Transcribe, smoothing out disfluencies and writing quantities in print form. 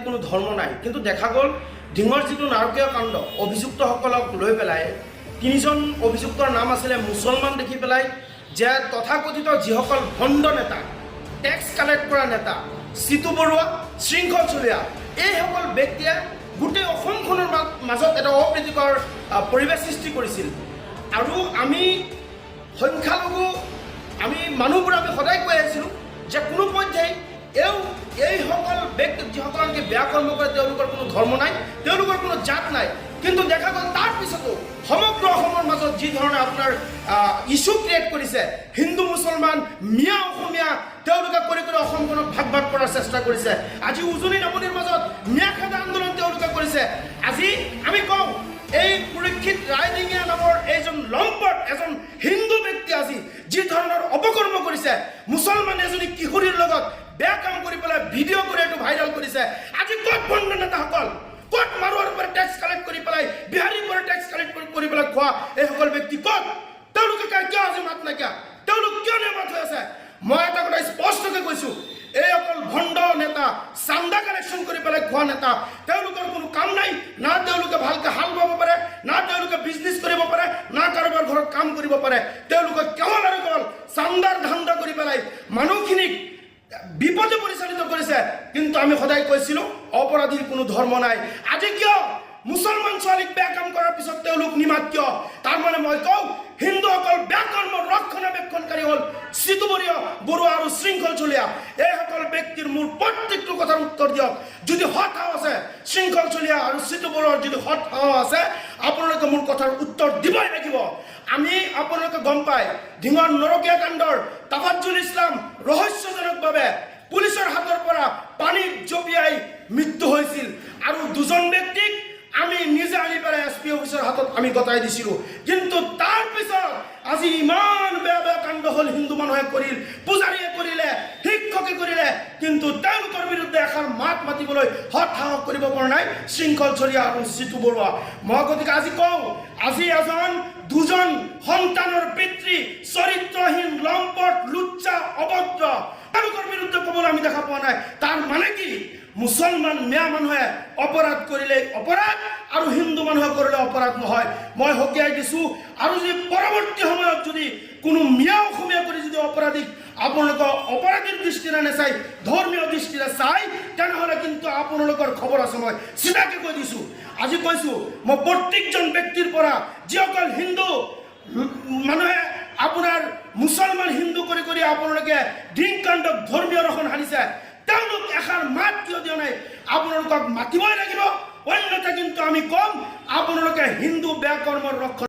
কোনো ধৰ্ম নাই। কিন্তু দেখা গ'ল ঢিঙৰ যিটো নাৰকীয় কাণ্ড, অভিযুক্তসকলক লৈ পেলাই তিনিজন অভিযুক্তৰ নাম আছিলে মুছলমান দেখি পেলাই যে তথাকথিত যিসকল ভণ্ড নেতা, টেক্স কালেক্ট কৰা নেতা চিতু বৰুৱা, শৃংখল চলিহা, এইসকল ব্যক্তিয়ে গোটেই অসমখনৰ মাজত এটা অপ্ৰীতিকৰ পৰিৱেশ সৃষ্টি কৰিছিল। আৰু আমি সংখ্যালঘু আমি মানুহবোৰ আমি সদায় কৈ আহিছিলোঁ যে কোনো পধ্যেই এইসকল ব্যক্তি, যিসকল নেকি বেয়া কৰ্ম কৰে, তেওঁলোকৰ কোনো ধৰ্ম নাই, তেওঁলোকৰ কোনো জাত নাই। কিন্তু দেখা গ'ল তাৰ পিছতো সমগ্ৰ অসমৰ মাজত যি ধৰণে আপোনাৰ ইছ্যু ক্ৰিয়েট কৰিছে, হিন্দু মুছলমান, মিয়া অসমীয়া, তেওঁলোকে কৰি কৰি অসমখনক ভাগ ভাগ কৰাৰ চেষ্টা কৰিছে। আজি উজনি নামনিৰ মাজত মিয়া খেদা আন্দোলন তেওঁলোকে কৰিছে। আজি আমি কওঁ, এই পৰীক্ষিত ৰায়দিঙীয়া নামৰ এইজন লম্পট এজন হিন্দু ব্যক্তি আজি যি ধৰণৰ অপকৰ্ম কৰিছে, মুছলমান এজনী কিশোৰীৰ লগত বেয়া কাম কৰি পেলাই ভিডিঅ' কৰি এইটো ভাইৰেল কৰিছে। আজি ক'ত ভণ্ড নেতাসকল? ক'ত মাৰোৱাৰ পৰা টেক্স কালেক্ট কৰি পেলাই, বিহাৰীৰ পৰা টেক্স কালেক্ট কৰি পেলাই খোৱা এইসকল ব্যক্তি ক'ত? তেওঁলোকে কিয় আজি মাত নাইকিয়া? তেওঁলোক কিয় নিমাত হৈ আছে? মই এটা কথা স্পষ্টকৈ কৈছোঁ, এইসকল ভণ্ড নেতা, চান্দা কালেকশ্যন কৰি পেলাই খোৱা নেতা, তেওঁলোকৰ কোনো কাম নাই। না তেওঁলোকে ভালকৈ হাল বাব পাৰে, না তেওঁলোকে বিজনেছ কৰিব পাৰে, না কাৰোবাৰ ঘৰত কাম কৰিব পাৰে। তেওঁলোকে কেৱল আৰু কেৱল চান্দাৰ ধান্দা কৰি পেলাই মানুহখিনিক বিপদে পৰিচালিত কৰিছে। কিন্তু আমি সদায় কৈছিলোঁ, অপৰাধীৰ কোনো ধৰ্ম নাই। আজি কিয় মুছলমান ছোৱালীক বেয়া কাম কৰাৰ পিছত তেওঁলোক নিমাত কিয়? তাৰমানে মই কওঁ, হিন্দুসকল বেয়া কৰ্মৰ ৰক্ষণাবেক্ষণকাৰী হ'ল চিতু বৰুৱা আৰু শৃংখল চলিহা। এইসকল ব্যক্তিৰ মোৰ প্ৰত্যেকটো কথাৰ উত্তৰ দিয়ক। যদি সৎ সাহস আছে, শৃংখল চলিহা আৰু চিতু বৰুৱাৰ যদি সৎ সাহস আছে, আপোনালোকে মোৰ কথাৰ উত্তৰ দিবই লাগিব। আমি আপোনালোকে গম পায়, ঢিঙৰ নৰকীয়া কাণ্ডৰ তাফাজ্জুল ইছলাম ৰহস্যজনকভাৱে পুলিচৰ হাতৰ পৰা পানীত জঁপিয়াই মৃত্যু হৈছিল আৰু দুজন ব্যক্তিক আমি নিজে আনি পেলাই এছ পি অফিচৰ হাতত আমি গতাই দিছিলোঁ। কিন্তু তাৰপিছত আজি ইমান বেয়া বেয়া কাণ্ড হ'ল, হিন্দু মানুহে কৰিল, পূজাৰীয়ে কৰিলে, শিক্ষকে কৰিলে, কিন্তু তেওঁলোকৰ বিৰুদ্ধে এষাৰ মাত মাতিবলৈ সৎ সাহস কৰিব পৰা নাই শৃংখল চলিহা আৰু চিতু বৰুৱা। মই গতিকে আজি কওঁ, আজি এজন দুজন সন্তানৰ পিতৃ, চৰিত্ৰহীন, লম্পট, লুচ্চা, অভদ্ৰ, তেওঁলোকৰ বিৰুদ্ধে ক'বলৈ আমি দেখা পোৱা নাই। তাৰ মানে কি? মুছলমান মিয়া মানুহে অপৰাধ কৰিলে অপৰাধ আৰু হিন্দু মানুহে কৰিলে অপৰাধ নহয়। মই সকীয়াই দিছোঁ, আৰু যদি পৰৱৰ্তী সময়ত যদি কোনো মিয়া অসমীয়া কৰি যদি অপৰাধীক আপোনালোকৰ অপৰাধীৰ দৃষ্টিৰে নাচাই ধৰ্মীয় দৃষ্টিৰে চাই, তেনেহ'লে কিন্তু আপোনালোকৰ খবৰ আছে। মই চিধাকে কৈ দিছোঁ, আজি কৈছোঁ মই প্ৰত্যেকজন ব্যক্তিৰ পৰা, যিসকল হিন্দু মানুহে আপোনাৰ মুছলমান হিন্দু কৰি কৰি আপোনালোকে ঢিং কাণ্ডক ধৰ্মীয় ৰসন সানিছে, তেওঁলোক এষাৰ মাত কিয় দিয়া নাই? আপোনালোকক মাতিবই লাগিব, অন্যথা কিন্তু আমি ক'ম আপোনালোকে হিন্দু বেয়া কৰ্মৰ ৰক্ষণ